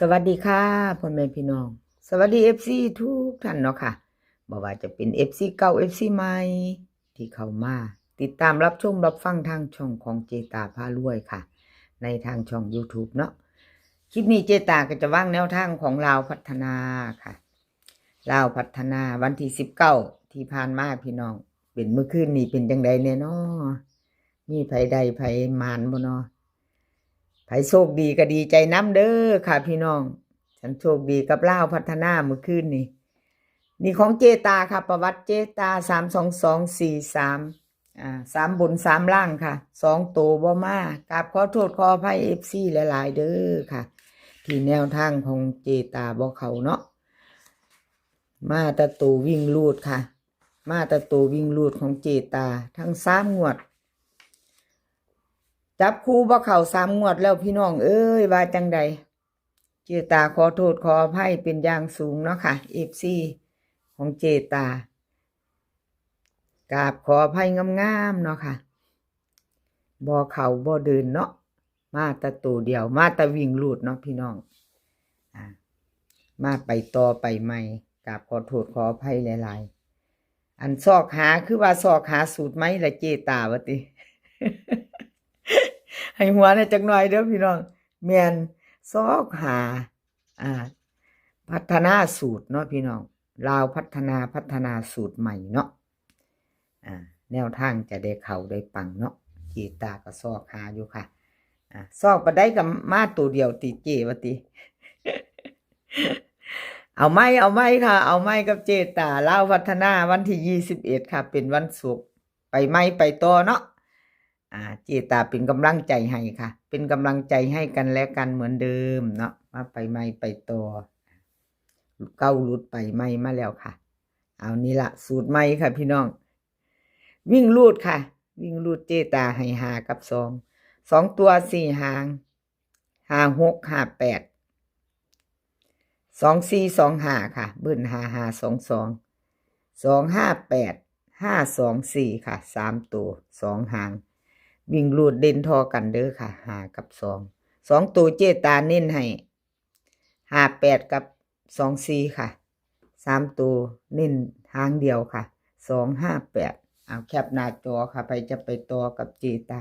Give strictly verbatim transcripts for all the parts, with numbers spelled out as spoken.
สวัสดีค่ะ พ่อแม่พี่น้อง สวัสดี เอฟซี ทุกท่านเนาะค่ะ บ่ว่าจะเป็น เอฟซี เก่า เอฟซี ใหม่ ที่เข้ามาติดตามรับชมรับฟังทางช่องของเจตาพารวยค่ะ ในทางช่อง YouTube เนาะ คลิปนี้เจตาก็จะวางแนวทางของลาวพัฒนาค่ะ ลาวพัฒนาวันที่สิบเก้าที่ผ่านมาพี่น้อง เป็นมื้อคืนนี้เป็นจังใดแน่นอ มีไผได้ไผหมานบ่นอ ไผโชคดีก็ดีใจนำเด้อค่ะพี่น้อง ฉันโชคดีกับลาวพัฒนามื้อคืนนี้ นี่ของเจตาค่ะ ประวัติเจตา สามสองสองสี่สาม อ่า สามบนสามล่างค่ะ สองโตบ่มา กราบขอโทษขออภัย เอฟซี หลายๆ เด้อค่ะ ที่แนวทางของเจตาบ่เข้าเนาะ มาแต่โตวิ่งรูดค่ะ มาแต่โตวิ่งรูดของเจตา ทั้งสามงวด จับคู่บ่เข้าสามงวดแล้วพี่น้องเอ้ย ว่าจังใด เจตาขอโทษขออภัยเป็นอย่างสูงเนาะค่ะ เอฟซี ของเจตา กราบขออภัยงามๆเนาะค่ะ บ่เข้าบ่เดินเนาะ มาแต่โตเดียว มาแต่วิ่งรูดเนาะพี่น้อง อ่า มาไปต่อไปใหม่ กราบขอโทษขออภัยหลายๆ อันซอกหาคือว่าซอกหาสูตรใหม่ละเจตาว่าติ ให้หัวแหน่จักหน่อยเด้อพี่น้อง แม่นซอกหา อ่า พัฒนาสูตรเนาะพี่น้อง ลาวพัฒนา พัฒนาสูตรใหม่เนาะ อ่า แนวทางจะได้เข้าได้ปังเนาะ เจตาก็ซอกหาอยู่ค่ะ อ่า ซอกปานใดก็มาโตเดียวติเจว่าติ เอาใหม่ เอาใหม่ค่ะ เอาใหม่กับเจตา ลาวพัฒนาวันที่ยี่สิบเอ็ดค่ะ เป็นวันศุกร์ ไปใหม่ไปต่อเนาะ อ่า เจตาเป็นกำลังใจให้ค่ะ เป็นกำลังใจให้กันและกันเหมือนเดิมเนาะ มาไปใหม่ไปต่อ เก้าหลุดไปใหม่มาแล้วค่ะ เอานี่ละสูตรใหม่ค่ะพี่น้อง วิ่งรูดค่ะ วิ่งรูดเจตาให้ห้ากับสอง สองตัวสี่หาง ห้าหก ห้าแปด สองสี่ สองห้าค่ะ เบิ้ล ห้าห้า สองสอง สองห้าแปด ห้าสองสี่ค่ะ สามตัว สองหาง วิ่งรูดเด่นท่อกันเด้อค่ะ ห้ากับสอง สองตัวเจตาเน้นให้ ห้าแปด กับ สองสี่ค่ะ สามตัวเน้นหางเดียวค่ะ สองห้าแปด เอาแคปหน้าจอค่ะ ไผจะไปต่อกับเจตา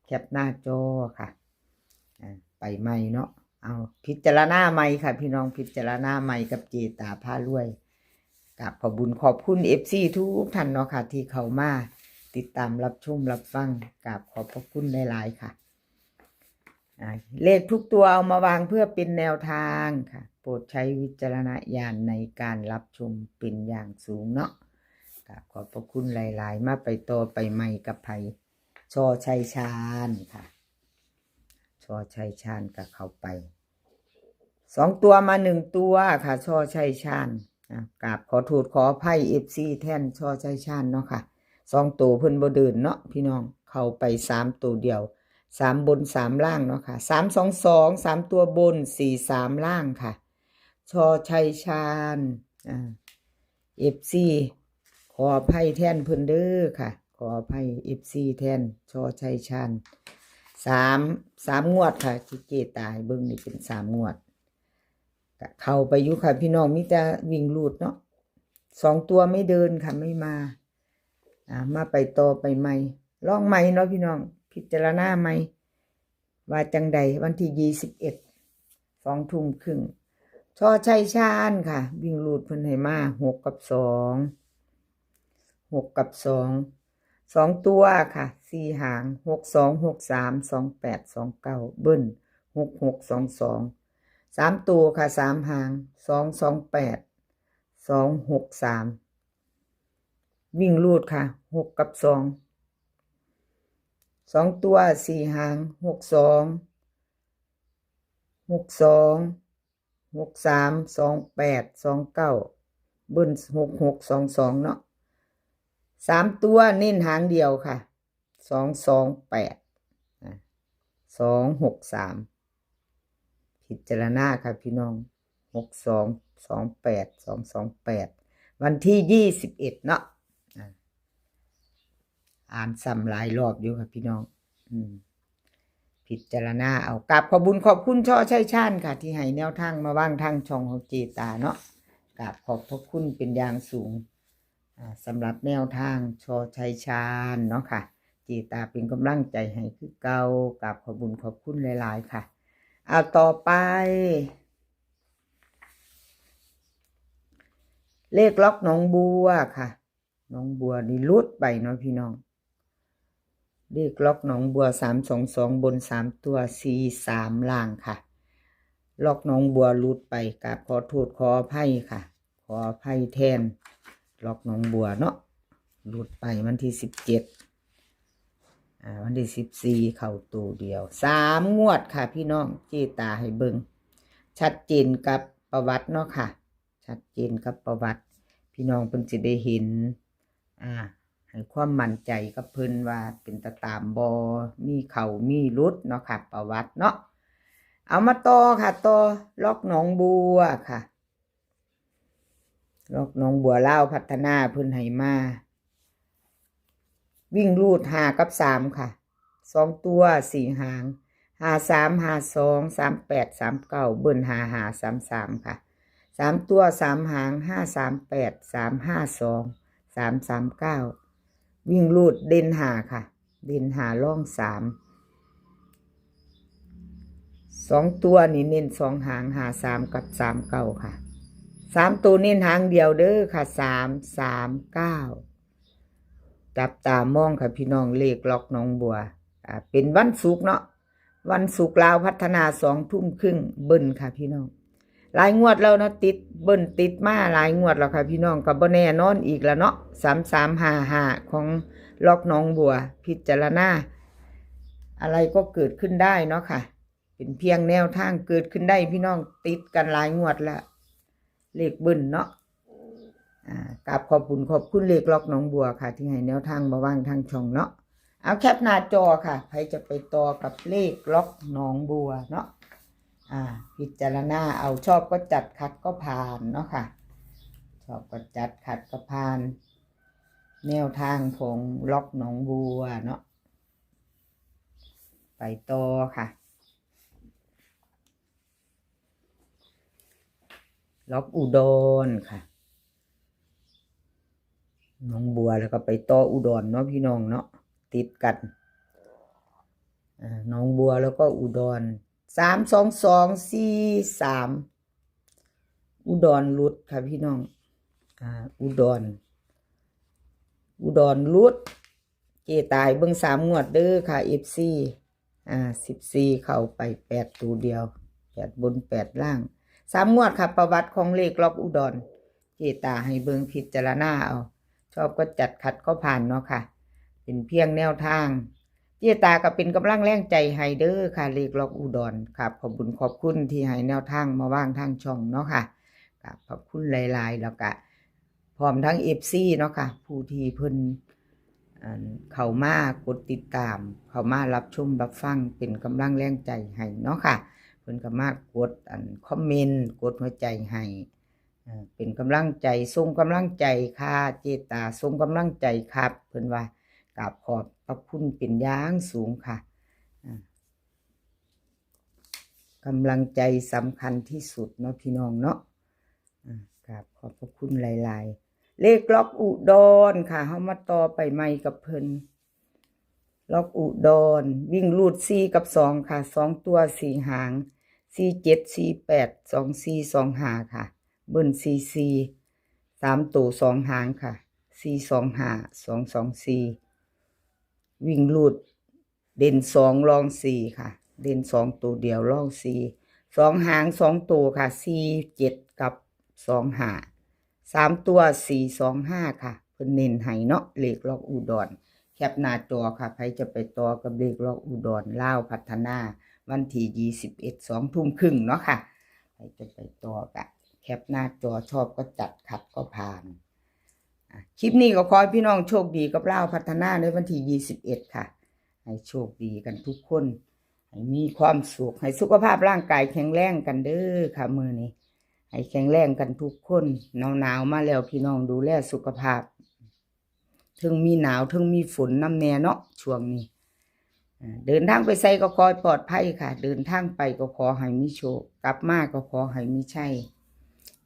แคปหน้าจอค่ะ อ่า ไปใหม่เนาะ เอาพิจารณาใหม่ค่ะพี่น้อง พิจารณาใหม่กับเจตาพารวย กราบขอบบุญขอบคุณ เอฟซี ทุกท่านเนาะค่ะ ที่เข้ามาติดตามรับชมรับฟัง กราบขอบพระคุณหลายๆค่ะ อ่า เลขทุกตัวเอามาวางเพื่อเป็นแนวทางค่ะ โปรดใช้วิจารณญาณในการรับชมเป็นอย่างสูงเนาะ กราบขอบพระคุณหลายๆ มาไปต่อไปใหม่กับไผ ชอชัยชาญค่ะ ชอชัยชาญก็เข้าไป สองตัวมาหนึ่งตัวค่ะ ชอชัยชาญ อ่ะ กราบขอโทษขออภัย เอฟซี แทนชอชัยชาญเนาะค่ะ สองตัวเพิ่นบ่เดินเนาะพี่น้อง เข้าไปสามตัวเดียว สามบนสามล่างเนาะค่ะ สามสองสอง สามตัวบน สี่สาม ล่างค่ะ ชอชัยชาญ อ่า เอฟซี ขออภัยแทนเพิ่นเด้อค่ะ ขออภัย เอฟซี แทนชอชัยชาญ สาม สามงวดค่ะ ที่เจตาให้เบิ่งนี่เป็นสามงวด ก็เข้าไปอยู่ค่ะพี่น้อง มีแต่วิ่งรูดเนาะ สองตัวไม่เดินค่ะ ไม่มา อ่า มาไปต่อไปใหม่ ลองใหม่เนาะพี่น้อง พิจารณาใหม่ ว่าจังใด วันที่ยี่สิบเอ็ด สองทุ่มครึ่ง ชอชัยชาญค่ะ วิ่งรูดเพิ่นให้มา หก กับ สอง หก กับ สอง สองตัวค่ะ สี่หาง หกสอง หกสาม สองแปด สองเก้า เบิ้ล หกหก สองสอง สามตัวค่ะ สามหาง สองสองแปด สองหกสาม วิ่งรูดค่ะ หก กับ สอง สองตัว สี่หาง หกสอง หกสอง หกสาม สองแปด สองเก้า เบิ้ล หกหก สองสอง เนาะ สามตัวเน้นหางเดียวค่ะ สองสองแปด อ่ะ สองหกสาม พิจารณาค่ะพี่น้อง หกสอง สองแปด สองสองแปด วันที่ยี่สิบเอ็ด เนาะ อ่ะ อ่านซ้ำหลายรอบอยู่ค่ะพี่น้อง อืม พิจารณาเอา กราบขอบบุญขอบคุณ ช.ชัยชาญ ค่ะ ที่ให้แนวทางมาว่างทางช่องของเจตาเนาะ กราบขอบพระคุณเป็นอย่างสูง อ่า สำหรับแนวทาง ช.ชัยชาญ เนาะค่ะ เจตาเป็นกำลังใจให้คือเก่า กราบขอบบุญขอบคุณหลายๆ ค่ะ เอาต่อไป เลขล็อกหนองบัวค่ะ หนองบัวนี่หลุดไปเนาะพี่น้อง เลขล็อกหนองบัว สามสองสอง บนสามตัว สี่สาม ล่างค่ะ ล็อกหนองบัวหลุดไป กราบขอโทษขออภัยค่ะ ขออภัยแทน ล็อกหนองบัวเนาะ หลุดไปวันที่สิบเจ็ด อ่า วันที่สิบสี่ เข้าตัวเดียว สามงวดค่ะพี่น้อง เจตาให้เบิ่ง ชัดเจนกับประวัติเนาะค่ะ ชัดเจนกับประวัติ พี่น้องเพิ่นสิได้เห็น อ่า ให้ความมั่นใจกับเพิ่นว่าเป็นตาตามบ่ มีเข้ามีหลุดเนาะค่ะ ประวัติเนาะ เอามาต่อค่ะ ต่อล็อกหนองบัวค่ะ ล็อกหนองบัวลาวพัฒนาเพิ่นให้มา วิ่งรูด ห้า กับ สาม ค่ะ สองตัว สี่ หาง ห้า สาม ห้า สอง สาม แปด สาม เก้า เบิ้ล ห้า ห้า สาม สาม ค่ะ สาม ตัว สาม หาง ห้า สาม แปด สาม ห้า สอง สาม สาม เก้า วิ่งรูดเด่น ห้า ค่ะ เด่น ห้า รอง สาม สองตัวนี่เน้น สอง หาง ห้า สาม กับ สาม เก้า ค่ะ สาม ตัวเน้นหางเดียวเด้อค่ะ สาม สาม เก้า จับตามองค่ะพี่น้อง เลขล็อกหนองบัว อ่า เป็นวันศุกร์เนาะ วันศุกร์ลาวพัฒนา สองทุ่มครึ่ง เบิ้ลค่ะพี่น้อง หลายงวดแล้วเนาะ ติดเบิ้ลติดมาหลายงวดแล้วค่ะพี่น้อง ก็บ่แน่นอนอีกแล้วเนาะ สามสามห้าห้า ของล็อกหนองบัว พิจารณา อะไรก็เกิดขึ้นได้เนาะค่ะ เป็นเพียงแนวทาง เกิดขึ้นได้พี่น้อง ติดกันหลายงวดแล้ว เลขเบิ้ลเนาะ อ่า กราบขอบคุณขอบคุณเลขล็อกหนองบัวค่ะ ที่ให้แนวทางมาว่างทางช่องเนาะ เอาแคปหน้าจอค่ะ ใครจะไปต่อกับเลขล็อกหนองบัวเนาะ อ่า พิจารณาเอา ชอบก็จัด ขัดก็ผ่านเนาะค่ะ ชอบก็จัด ขัดก็ผ่าน แนวทางของล็อกหนองบัวเนาะ ไปต่อค่ะ ล็อกอุดรค่ะ หนองบัวแล้วก็ไปต่ออุดรเนาะพี่น้องเนาะ ติดกัน อ่า หนองบัวแล้วก็อุดร สามสองสอง สี่สาม อุดรหลุดค่ะพี่น้อง อ่า อุดร อุดรหลุด เจตาให้เบิ่งสามงวดเด้อค่ะ เอฟซี อ่า สิบสี่ เข้าไปแปดตัวเดียว แปดบนแปดล่าง สามงวดค่ะ ประวัติของเลขล็อกอุดร เจตาให้เบิ่งพิจารณาเอา ชอบก็จัด ขัดก็ผ่านเนาะค่ะ เป็นเพียงแนวทาง เจตาก็เป็นกำลังแรงใจให้เด้อค่ะ เลขล็อกอุดร ครับ ขอบบุญขอบคุณที่ให้แนวทางมาว่างทางช่องเนาะค่ะ ครับ ขอบคุณหลายๆ แล้วก็พร้อมทั้ง เอฟซี เนาะค่ะ ผู้ที่เพิ่น อัน เข้ามากดติดตาม เข้ามารับชมรับฟัง เป็นกำลังแรงใจให้เนาะค่ะ เพิ่นก็มากด อัน คอมเมนต์ กดหัวใจให้ เอ่อ เป็นกำลังใจ ส่งกำลังใจค่ะ เจตาส่งกำลังใจครับ เพิ่นว่า กราบขอบพระคุณเป็นอย่างสูงค่ะ อ่า กำลังใจสำคัญที่สุดเนาะพี่น้องเนาะ อ่า กราบขอบพระคุณหลายๆ เลขล็อกอุดรค่ะ เฮามาต่อไปใหม่กับเพิ่น ล็อกอุดร วิ่งรูด สี่ กับ สอง ค่ะ สองตัว สี่ หาง สี่เจ็ด สี่แปด สองสี่ สองห้า ค่ะ เบิ้ล สี่สี่ สามตัว สอง หางค่ะ สี่สองห้า สองสองสี่ วิ่งรูด เด่น สอง รอง สี่ ค่ะ เด่น สอง ตัวเดียว รอง สี่ สอง หาง สอง ตัวค่ะ สี่เจ็ด กับ สองห้า สามตัว สี่สองห้า ค่ะ เพิ่นเน้นให้เนาะ เลขล็อกอุดร แคปหน้าจอค่ะ ใครจะไปต่อกับเลขล็อกอุดร ลาวพัฒนา วันที่ยี่สิบเอ็ด สองทุ่มครึ่งเนาะค่ะ ใครจะไปต่อก็แคปหน้าจอ ชอบก็จัด ขัดก็ผ่าน อ่ะ คลิปนี้ก็ขอให้พี่น้องโชคดีกับลาวพัฒนาในวันที่ยี่สิบเอ็ด ค่ะ ให้โชคดีกันทุกคน ให้มีความสุข ให้สุขภาพร่างกายแข็งแรงกันเด้อค่ะ มื้อนี้ ให้แข็งแรงกันทุกคน หนาวๆ มาแล้วพี่น้องดูแลสุขภาพ เทิงมีหนาว เทิงมีฝนนำแน่เนาะ ช่วงนี้ อ่า เดินทางไปไสก็ขอให้ปลอดภัยค่ะ เดินทางไปก็ขอให้มีโชค กลับมาก็ขอให้มีชัย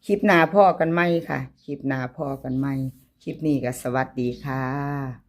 คลิปหน้าพ้อกันใหม่ค่ะ คลิปหน้าพ้อกันใหม่ คลิปนี้ก็สวัสดีค่ะ